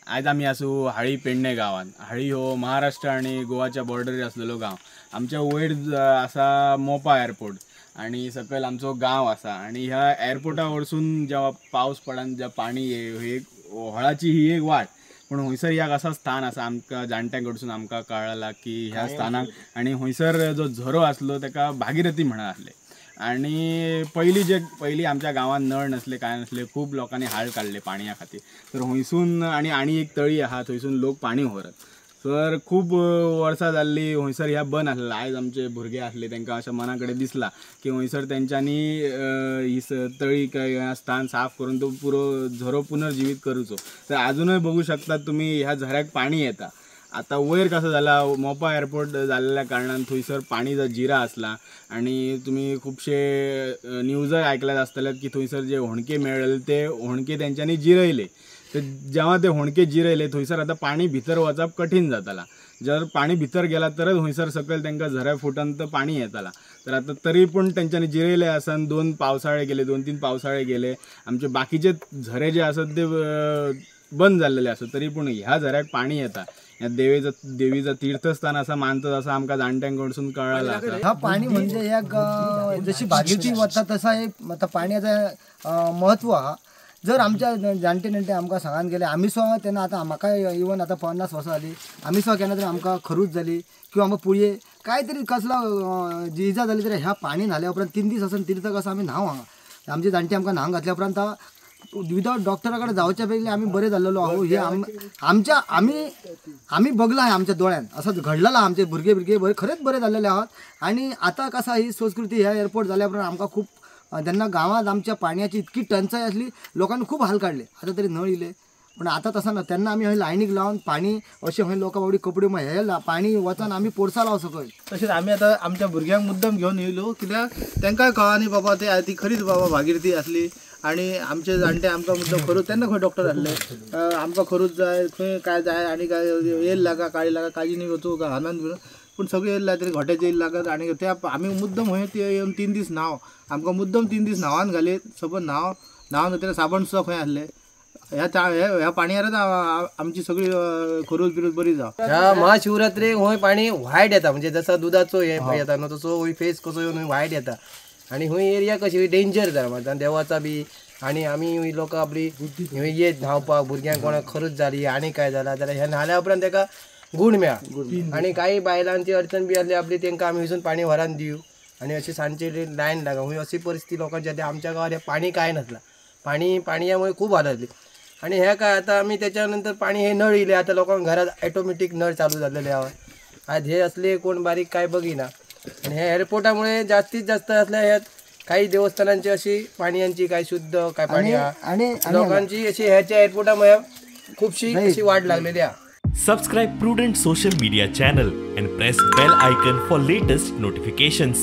आयज आमी आसू हाळी पेडणे गांवांत. हाळी हो महाराष्ट्र आनी गोवाच्या बॉर्डरीर आसलेलो गांव. आमच्या वयर आसा मोपा एअरपोर्ट आनी सकयल आमचो गांव आसा. आनी ह्या एअरपोर्टा वरसून जेव्हा पावस पडन जेव्हा पाणी एक व्हळाची ही एक वाट, पूण हंयसर ह्या असा स्थान आसा आमकां जाणट्यां कडसून आमकां कळ्ळां की ह्या स्थानाक आनी हंयसर जो झरो आसलो ताका भागीरथी म्हणत आसले. आनी पयलीं जे पयलीं आमच्या गांवांत नळ नासले कांय नासले, खूब लोकांनी हाल काडले पाणया खातीर. तर हंयसून आनी आनी एक तळी आहा थंयसून लोक पाणी व्हरत. तर खूब वर्सां जाल्ली हंयसर ह्या बंद आसलें. आयज आमचे भुरगे आसले तांकां अशें मना कडेन दिसलां की हंयसर तेंच्यांनी ही तळी काय स्थान साफ करून तो पुरो झरो पुनर्जिवीत करूचो. तर आजुनूय बघू शकतात तुमी ह्या झऱ्याक पाणी येता. आतां वयर कसो जाला मोपा एअरपोर्ट जाल्ल्या कारणान थंयसर पाणी जो जिरा आसला आनी तुमी खुबशे न्यूजय आयकल्यात आसतले की थंयसर जे होणके मेळ्ळे ते होणके तेंच्यांनी जिरयले. तर जेव्हा ते होणके जिरयले थंयसर आतां पाणी भितर वचप कठीण जाताला. जर पाणी भितर गेला तरच हंयसर सकयल तांकां झऱ्या फुटन तर पाणी येताला. तर आतां तरी पूण तेंच्यांनी जिरयले आसा. दोन पावसाळे गेले, 2-3 पावसाळे गेले, आमचे बाकीचे झरे जे आसत ते बंद जाल्लेले आसा. तरी पूण ह्या झऱ्याक पाणी येता. ह्या देवीचं तीर्थस्थान असा मानतात असं आमकां जाणट्यां कडसून कळ्ळां आसा. हा पाणी म्हणजे एक जशी भागीरथी वता तसा एक आतां पाण्याचं महत्व आहा. जर आमच्या जाणटे नेणटे आमकां सांगान गेले आमी सुद्दां तेन्ना आतां म्हाका इवन आतां 50 वर्सां जाली, आमी सुद्दां केन्ना तरी आमकां खरूज जाली किंवा आमकां पुळये काय तरी कसला जी इजा जाली तरी ह्या पाणी न्हाल्या उपरांत 3 दीस आसून तीर्थ कसं आमी न्हांव हांगा. आमचे जाणटे आमकां न्हांव घातल्या उपरांत विदाउट डॉक्टरा कडेन जावच्या पयलीं आमी बरे जाल्लेलो आहो. हे आमच्या आमी आमी बघला आहे आमच्या दोळ्यान असं घडलेलं आमचे भुरगे भुरगे बरे खरेंच बरे जाल्लेले आहात. आनी आतां कसा ही संस्कृती ह्या एअरपोर्ट जाल्या उपरांत आमकां खूब जेन्ना गांवांत आमच्या पाणयाची इतकी टंचाय आसली लोकांनी खूब हाल काडले. आतां तरी नळ येयले पूण आतां तसं ना. तेन्ना आमी हय लायनीक लावन पाणी अशें हय लोकां बाबडी कपडे हे पाणी वचून आमी पोरसा लाव सकयल. तशेंच आमी आतां आमच्या भुरग्यांक मुद्दम घेवन येयलो कित्याक तांकां कळना न्ही बाबा ते ती खरीच बाबा भागीरथी आसली. आनी आमचे जाणटे आमकां मुद्दम खरूच तेन्ना खंय डॉक्टर आसले आमकां खरूच जाय खंय काय जाय आनी काय येयल लागा काळी लागा काजी न्ही वचूं घालून बिन पूण सगळें येयल तरी घोट्याचे येयल लागत. आनी ते आमी मुद्दम हय ते येवन 3 दीस न्हांव आमकां मुद्दम 3 दीस न्हांवान घाली. सपोज न्हांव न्हांवन वतकीर साबण सुद्दां खंय आसले ह्या ह्या पाणयारच आमची सगळी खरूज बिरूज बरी जाव. ह्या महाशिवरात्रेक हय पाणी व्हायट येता, म्हणजे जसो दुदाचो हे येता न्हू तसो हय फेस कसो येवन व्हायट येता. आनी हय एरिया कशी डेंजर जाला देवाचा बी. आनी आमी लोक आपली येत धांवपाक भुरग्यांक कोणाक खरूज जाली आनी काय जाला जाल्यार ह्या न्हाल्या उपरांत ताका गूण मेळा. आनी काही बायलांची अडचण बी आसली आपली तांकां आमी हयसून पाणी व्हरान दिवं. आनी अशी सांजची लायन लागा हय अशी परिस्थिती लोकांची जाली. आमच्या गांवांत हें पाणी कांय नासलां, पाणी पाणयामुळे खूब हाल जाली. आनी हें काय आतां आमी त्याच्या नंतर पाणी हे नळ येयले. आतां लोकांक घरात ऑटोमॅटीक नळ चालू जाल्लेले आहा. आज हे असले कोण बारीक काय बघिना. आणि ह्या एअरपोर्टामुळे जास्तीत जास्त असल्या ह्या काही देवस्थानांची अशी पाणयांची काय शुद्ध काय पाणी आणि लोकांची अशी ह्याच्या एअरपोर्टामुळे खूपशी अशी वाढ लागलेली आहे. Subscribe Prudent social media channel and press bell icon for latest notifications.